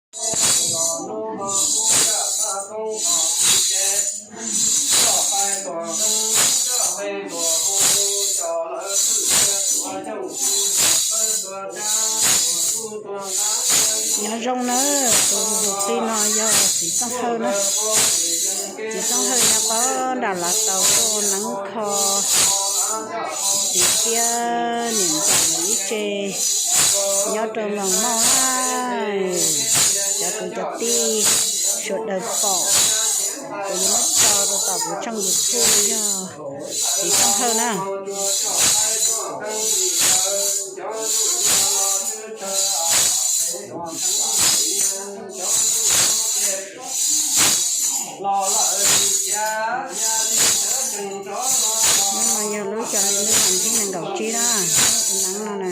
Nyob zoo na, tus tij no yog txiv Txooj Hawj na. Txiv Txooj Hawj nyob pab nram Lav Tau tuaj neeb kho txiv thiab niam ntxawm lawv ib tse nyob rau Moos Mauj na. Cov kwv cov tij sawv daws pom, kuv yuav muab tso rau tom kuv tshooj YouTube yog txiv Txooj Hawj na. Hnub no yog lub xya hli ntuj vas thib nees nkaum tsib na, hnub ua neeb no na.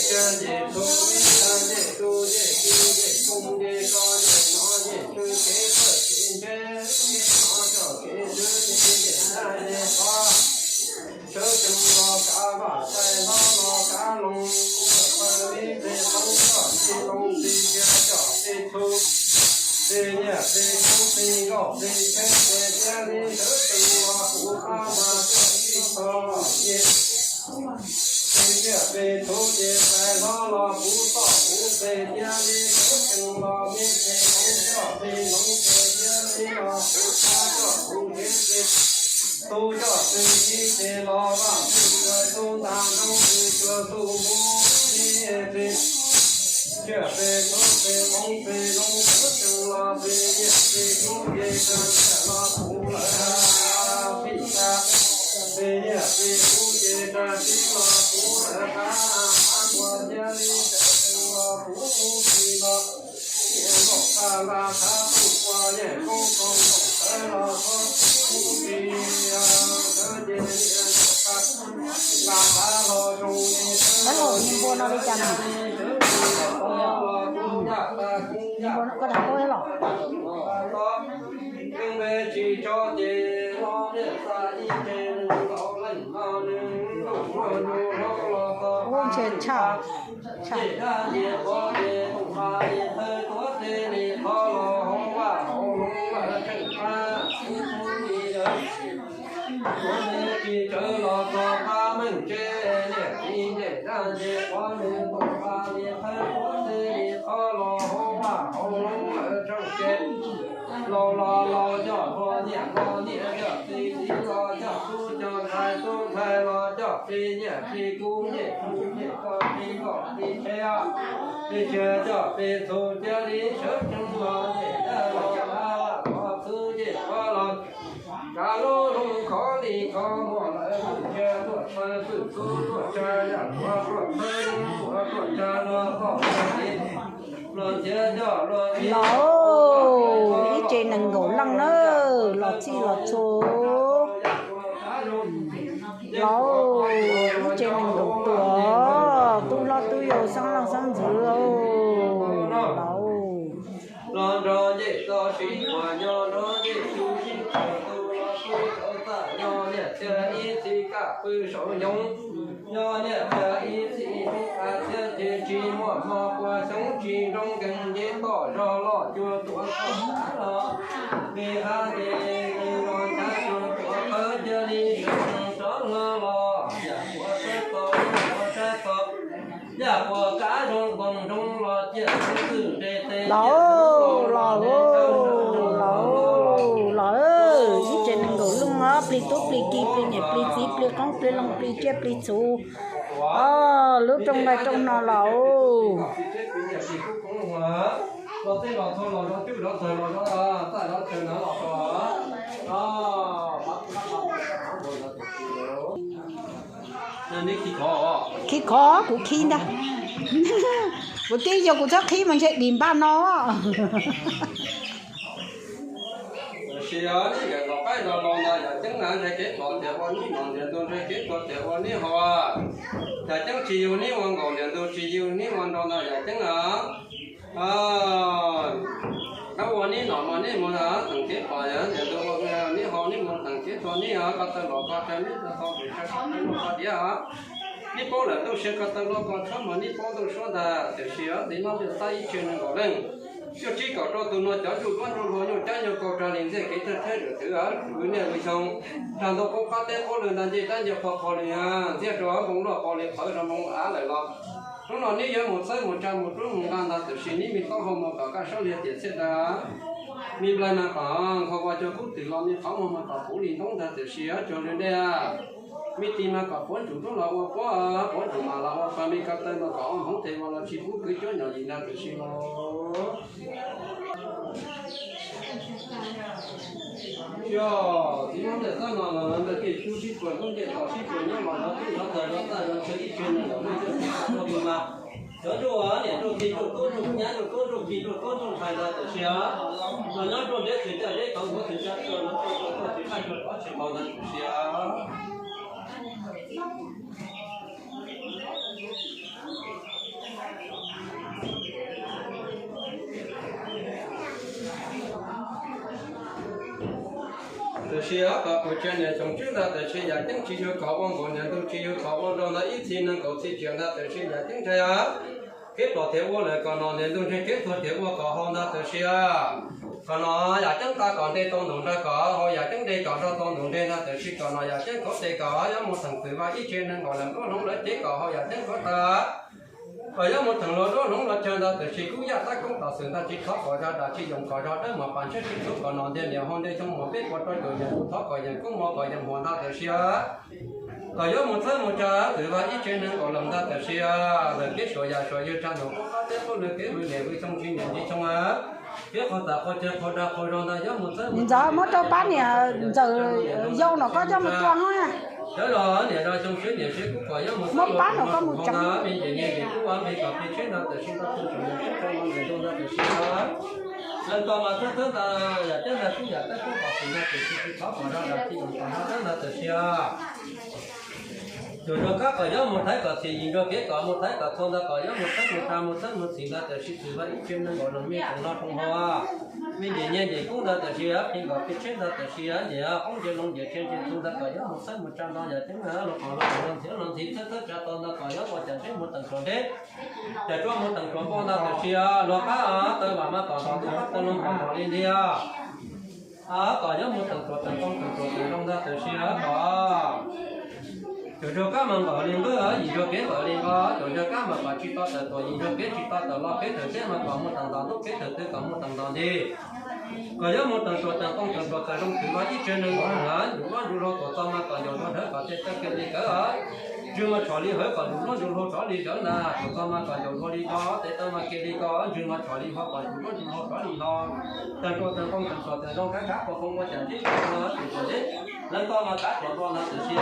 Ncej tub ncej tus ncej ki ncej xyoo ncej ko ncej no ncej tswv kev txawj kev ntse kev no coj kev twv ncej ncej dab ncej qhov. Sawv tsees los kav vaj tais hlob los kav loo, pawg li pes qoob coj pes loo pes ntsia coj pes txhu, pes nyiaj pes kub pes nkauj pes tsheb pes tiav li sawv tsees los kuv qab mas coj pes txho ces pes nyiaj pes txhu ces tais hlob los kuv toj kuv pes tiav li sawv tsees los me pes qoob coj pes loo pes tiav li los kuv qab coj kuv tsev pes txhu coj pes tib ces los vaj pes cuag txhu ntag nroo pes cuag txhu mus li pes nyiaj pes txhu pes qoob pes loo sawv tsees los pes nyiaj pes kub ces tag nyiaj los kuv lawv pis tas pes nyiaj pes kub ces tag tib los kuv lawv qab qab ua tiav li sawv tsees los kuv mus pis los nyiaj nkaum qab nqa qab tuj ua nyiaj koob koob nkaus sawv los txhob kuv pis sawv ces nyiaj nkaum qab nqa qab los zoo li sawv los npua no li cas na? Npua no koj dag koj los. Ua ntshe tshaj. Los los los coj hlua nyiaj hlua nyiaj coj txiv txiv los coj tub coj ntxhais tub ntxhais los coj plig nyiaj plig kub nyiaj kub nyiaj koj plig nkauj plig tsheb plig tshia coj plig txhu cia li sawv tsees los nyiaj dab los dab los txwv nyiaj dab los kav lub lub khov li khov muag lawv mus cia tuaj txhawj txwj txub tuaj tsa yam tuaj tuaj txhawj tuaj tuaj tsa luag txoj ua li luag txiav coj luag li. Los, ib tsev nees nkaum leej na, los txhij los txhua. Los, ib tsev nees nkaum tus, tub hlob tub yau xeeb leej xeeb ntxwv. Los, los nrog ncej txo sib puas nyo nrog ncej txu sib puas tu los tu rau txaj nyo niaj txiag ib txhis kaj pw saum nyoog. Nyo niaj txiag ib txhis ib qas txhiab ces tsis muaj hmo puas xyoob tsis nroo nkees nce toj zog los cuag tuav txoj kav los li hab ces los nchav cuag tuav qhawv cia li sawv tsees rov hlo los yam puav sab tod yam puav sab tod yam puav kav zoo nkoos zoo los ciaj xwb txwj nres tes Los, los, los, los, ib tsev nees nkaum leej os, plig tub plig ki plig niam plig txiv plig qoob plig loo plig tsiaj plig txhu, o, lub rooj nqaij rooj hno los. Khib khov, kuv khib ntag. Kuv twb yog kuv txhob khib mas ntshe dim npaj no. Tiam sis yog nej nkawm tom qab no los ntag yam ceeb na, ntshe kev pom tias ua neb nom ntiag ntug, ntshe kev tuag tias ua neb haus. Yam ceeb tsis yug neb ua nkaus ntiag ntug, tsis yug neb ua nraug ntag yam ceeb na. Koj ua neb nom mas neb mus theem kev pom ntiag ntug, neb haus neb mus theem kev tuag neb, ko taw los ko tsawg neb tau tus tsawg ko taw los ko diav. Neb paub lawm ntuj sia ko taw los ko tshab mas neb paub ntuj suab ntag. Tiam sis txiv hlob Npliaj Xab ib tsev nees nkaum leej, cuaj tsib kaum rau tus no cov ntsuj duab ntsuj hlua nyuj cab nyuj kaus raws li ntxiaj kev thawj thawj zawm twv wb niaj vwm xyoo, nrag ntuj qub qab teb qub lw ntag ncej dab ncej qhua qhua li ntxiag rau npoo luaj qau li qhawv rau npoo av lawm los. Hnub no neb yuav mus txhawb mus tsa mus rub mus nqa ntag tiam sis neb me taub hau mus kom kaj sab liag tiam txhiaj ntag. Me nplaig mas kom nqho ua cov kub twm los, me qhov muag mas kom puv li ntoob ntag tiam sis cuag lw dej. Me tis mas kom puab ntsuj rub los ua puab, puab ntsuj mas los ua pas, me ko taw mas kom ua hmoov tes ua los tsis pub kwv cuab nyom yim ntag tiam sis los. Yog txiv hlob Npliaj Xab no los ntawm tej tub sib puas ntxub ncej txo sib puas nyob los no twb zov ntxawg zov txaj zov chaw ib tsev neeg los nej coj tsis tau tuaj mus mas. Cov ntsuj niam ntsuj txiv ntsuj tub ntsuj nyab ntsuj tub ntsuj ki ntsuj tub ntsuj ntxhais ntawd tiam sis los nyob nruab nreb txwv caj deb tov nkuav txwv caj tsuag los tsuag tsuag tsis qaj tsuag rov tsis qaug ntawd tiam sis Tsis kom kuv tsev niam xyoo tswb ntag, tab sis yam ceeb tsis yog kom ua nkaus niam ntug, tsis yog kom ua nraug ntag, ib txhis nees nkaum txhis tsiam ntag, tab sis yam ceeb ntshai kev pom thiab ua lawm kom nom niam ntug ntseeg, kev tuag thiab ua kom haus ntag, tab sis kom nom yam ceeb qa kom nte tau ntaus nra, kom haus yam ceeb de kom nrog tau ntaus nre ntag, tab sis kom nom yam ceeb khaub tes kom yuav mus theem txwm vaj ib tsev nees nkaum lawm, duab hloov lawv cev kom haus yam ceeb khaub tes kom yuav mus theem luag duab hloov luag chaw ntag, tab sis kub yaj tab koob tom xwm ntag, tsis thov kom zog dam tsis yoos kom zog dawb, mas pas ntshiab tsis txhub kom nom ntiag niam hau ntiag xyoo, mas peb puas rau caum yam tus thov kom yeem koob mov kom yeem huam ntag, tab sis kom yuav mus txhawb mus tsa txwm vaj ib tsev nees nkaum lawm ntag, tab sis lawm kev suav yam suav yawg tsa ntawm qub qab teb qub lwg kev vwm niam vwm xyoo tsis niam tsis xyoo, kev qhov txam qhov chaw qhov dag qhov zog ntag, yuav mus txhawb mus tsa. Ntxawm, muab rau pab niam ntxawm yau no koj coj mus tua hov na. Sawv los niam zog xyoo siab niam siab kub kom yuav mus muab pab no koj mus tsa me nce niam nce kub ua me kom peb tsheb ntag, tab sis ntau tus tseem niam siab rau los niam ntau ntag, tab sis leej tau mas txhawb txhawb ntag, yam ceeb ntag kub yam tab kub kom xwm ntag, tab sis tsis thov kom zog dam tsis yoos kom zog dawb ntag, tab sis Yus zog kab kom yuav mus thaiv kom txhim, yim zog kev kom mus thaiv kom txhua ntag, kom yuav mus txhawb mus tsa mus txhawb mus txhim ntag, tab sis txwm vaj ib tsev nees nkaum lawm me tseem no rau hov, me nce nyiaj nce kub ntag, tab sis pheej kom peb tsheb ntag, tab sis nce qoob nce loo nce tsheb nce txhu ntag, kom yuav mus txhawb mus tsa ntog yam ceeb ntag, los qhov los qhov los ntxhiav los ntxhi txhawb txhawb tsa tau ntag, kom yuav ua cas ntseb mus teem tsuas ntseb, cas tsuas mus teem tsuas npau ntag, tab sis luag qab taw vam mas kom ntom ntuj qab taw loo kom ntom li ntiag. Kom yuav mus teem tsuas teem too teem tsuas teem zoo ntag, tab sis kom yus zog kab mas nkaum li nqawj, yim zog kev nkaum li nqo, yus zog kab mas kom tsis tau tawm tuam, yim zog kev tsis tau tawm lo, kev tawm teb mas kom mus teem ntom ntuj, kev tawm twg kom mus teem ntom nti. Kom yuav mus teem tsuas teem too teem tsuas txawm zoo txwm vaj ib tsev nees nkaum lawm, yus duab ntsuj hlauv tuam txog mas kom yus zog dhawv kom tej tawg kiag li kawg, ntswg mas tshom li hawv kom yus duab ntsuj hlauv rov li zawv ntag, tuam txog mas kom yus hlua li zog, tej tawg mas kiag li ko, ntswg mas tshom li hawv kom yus duab ntsuj hlauv rov li hlo. Teem tsuas teem too teem tsuas teem zoo, kab kab qus qus ua cas ntseb tsuas ntseb, leej tau mas kab tsuas nto ntag, tab sis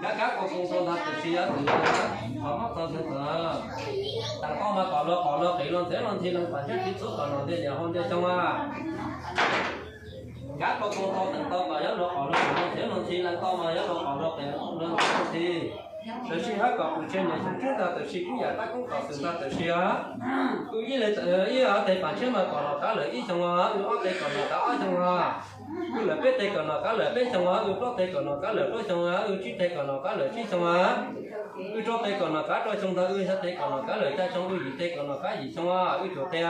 kab kab qus qus nto ntag, tab sis txwm qhov mob txog ntag. Teem tau mas kom luag qhov luag qis luag ntxhiav luag ntxhi, leej pas ntshiab tsis txhub kom nom ntiag niam hau ntiag xyoo a. Kab qus qus nto teem tau kom yuav luag qhov luag qis luag ntxhiav luag ntxhi, leej tau mas yuav luag qhov luag qis luag ntxhiav luag ntxhi. Tab sis hab kom kuv tsev niam xyoo tswb ntag, tab sis kub yam tab koob tom xwm ntag, tab sis wb ib leeg ib teg pas ntshiab mas kom nom kab lawm ib xyoo, wb ob teg kom nom kab ob xyoo, wb lawm peb teg kom nom kab lawm peb xyoo, wb plaub teg kom nom kab lawm plaub xyoo, wb tsib teg kom nom kab lawm tsib xyoo, wb rau teg kom nom kab rau xyoo ntag, wb xya teg kom nom kab lawm xya xyoo, wb yim teg kom nom kab yim xyoo, wb cuam teg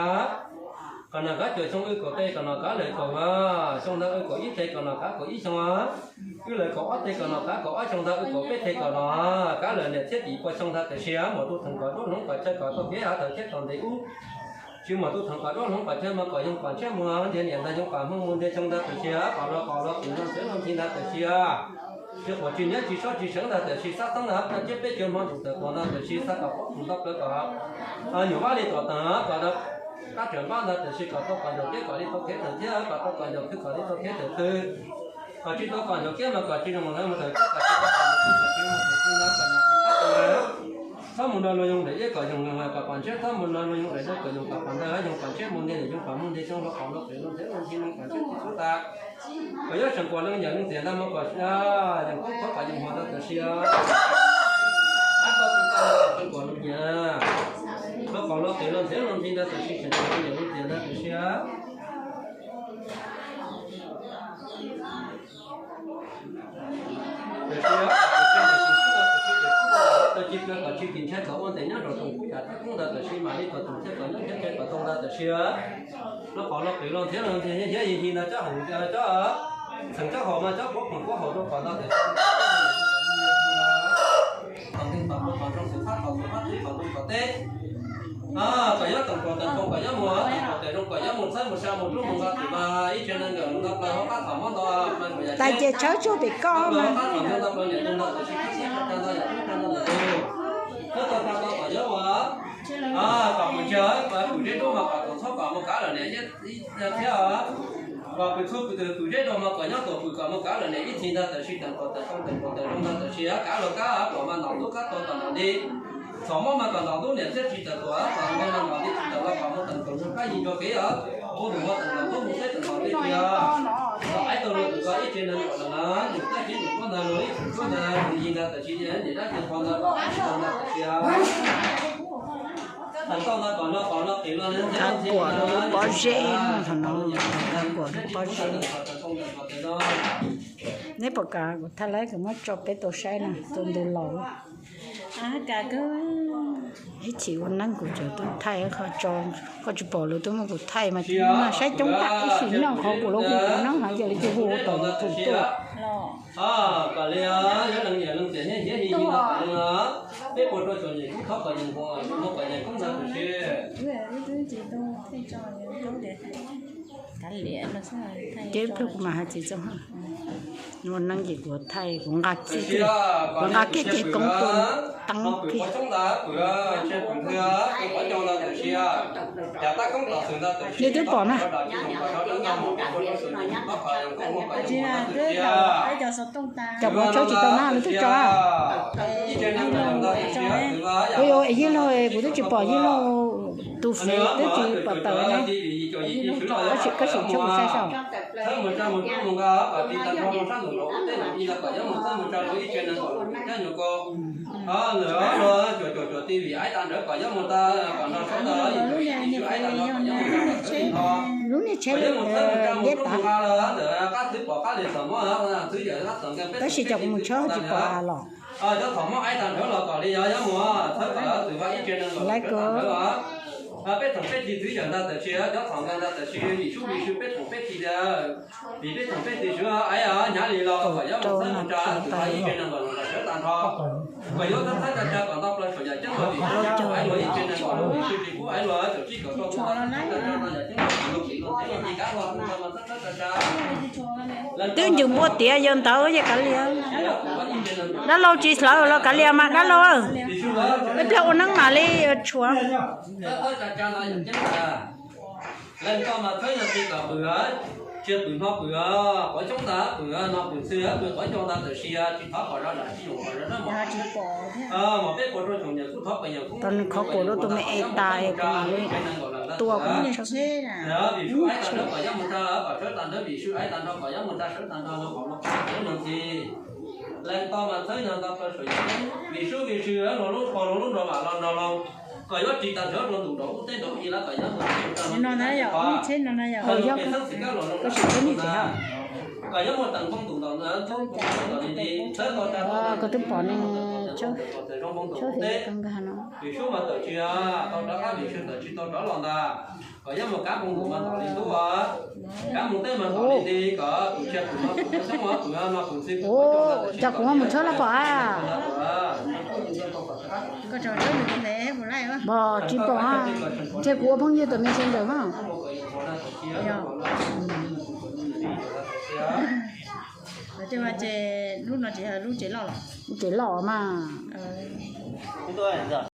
kom nom kab cuam xyoo, wb kaum teg kom nom kab lawm kaum xyoo ntag, wb kaum ib teg kom nom kab kaum ib xyoo, wb lawm kaum ob teg kom nom kab kaum ob xyoo ntag, wb kaum peb teg kom nom kab lawm niam txhiab tim pua xyoo ntag, tab sis mas tus theem kom duab hloov kom chaw kom tau kev hav tawm thiab tom ntev ub. Tsis mas tus theem kom duab hloov kom chaw mas kom yoog kom ntshiab mus ntiag niam ntag, yoog kom hmoo mus ntiag xyoo ntag, tab sis kom luag qhov luag qis luag ntxhiav luag ntxhi ntag, tab sis tsis quav tsis niab tsis sob tsis seev ntag, tab sis xab xoob ntag, peb caug peb caug hmo tus tawm tuam ntag, tab sis xav kom pob tus ntau plaws kom nyuam vaj li tuam teem kom qab tseem npab ntag, tab sis kom tau kom ncaus kev kom li tau kev tawm thiab kom tau kom ncaus khw kom li tau kev tawm khw. Kom tsis tau kom ncaus kev mas kom tsis zoo mus ntawd mus tawm thiab, kom tsis tau kom ncaus khw kom tsis zoo mus tawm khw ntag, kom ncaus khw kom tau ntawd. Txhob mus nrog luag yoog daim iab kom yoog, kom pas ntshiab, txhob mus nrog luag yoog daim dawb kom yoog, kom pas ntawd yoog pas ntshiab mus ntiag niam, yoog pas hmoo ntiag xyoo, luag qhov luag qis luag ntxhiav luag ntxhi mus kom ntshiab tsis txhub tas. Kom yuav seem kuam leej yawm leej txiv ntag mas kom yeem koob txhob kom yeem huam ntag, tab sis ab tau tau seem kuam leej yawm, luag qhov luag qis luag ntxhiav luag ntxhi ntag, tab sis seem kuam leej yawm leej txiv ntag, tab sis tab sis tau tsis pw kom tsis kis ntshai kom ua ntev nyob rau tus kub yam tab koob ntag, tab sis mam li kom tus thiab kom nyob thiab thiab kom tau ntag, tab sis luag qhov luag qis luag ntxhiav luag ntxhi thiab yig yig ntag, cob heev cob txheem cob haum mas cob puab phoom puab haum rau kom ntag, tab sis kom nteeg kom pua kom zoo xwm fab kom xwm fab tub kom ntoo kom teb. Kom yuav teem ruam teem too kom yuav mus teem ruam teem zoo kom yuav mus txhawb mus sa mus rub mus nqa txim mas ib tsev neeg nkawm mus nqa plaws hauv qab txhom mob nto mas mus yam ces tshawb tsuag pem koj mas qab txhom nto nqa plaws niam tus nto tab sis kub siab tag nto yam tub tag nto niam tus txhawb tau tag tau kom yuav ua kom pus ntsia pus zeb dub mas kom tus txhob kom mus kav lawm niam thiab. Kom pus txhua pus twg pus zeb dub mas kom nyob tuam pus kom mus kav lawm niam ib txhis ntag, tab sis teem ruam teem too teem ruam teem zoo ntag, tab sis kab luag kab tuam mas ntom ntub kab tuam kom ntom nti. Txhom mob mas kom ntom ntub niam thiab tsis tawm tuam, txhom nto mas ntom nti tsis tawm los kom mus teem ruam zoo kab yig nrog kev os. Ua tus ua teem ntom ntub mus teb teem ntom teb tiag. Kom aib tau luag tus ko ib tsev neeg kom lawm na, tus kab cev tus kuab ntag luag ib tug kuab ntag tus yig ntag, tab sis niam dab tsi qhov ntag kom aib tau ntag, tab sis Thaum ntau ntawd kom luag qhov luag qis luag ntxhiav luag ntxhi ntag, pob zeb, thaum no kuam lub pob zeb. Neb puas kam kuv thaij lawv kuv muab tso peb tau saib na, tus ntug laus. Ib chim ua neeb kuv cov tuaj thaij qhov tso, koj tsis pom lawv tuaj muab kuv thaij mas saib coob tag ib sim noj qhov kuv los kuv kuv neeb hais tias li tus hu tau tus tuaj. Peb puas rau cov niam kub thov kom yees, kom yees kub na tus si. Ces pliag kuv mam hais txiv txog, ua neeb ces kuv thaij, kuv nqa kiag, kuv nqa kiag ceg koob tua teeb kiag. Nws twb pom na. Cov muaj tshawb tsis tau na, lawv twb tso. Ua yog yij laug, kuv twb tsis pom yij laug tus fev, twb tsis pom tawm na. Koj sim tshawb kuv saib saib. Lub niag tsheb liab tas. Tab sis cov kuv mus tshawb tsis pom los. Lawv ko. Rau na, twb ncws npua tiav yog ntawd ces kav liam. Dab laug tsis hlawv los kav liam mas dab laug, peb pliag ua neeb mam li tshuav. Qhov kuv rau tus me es tas kuv mam li tua kuv tshawb. Koj sim tshawb niag tsev ha. Koj twb pom ne, tshawb heev kawg no. Ua cas kuv mus tshawb los pom a? Pom tsis pom a? Ntshe kuv ua phooj ywg tom Messenger mas. Lub tsev loj mas.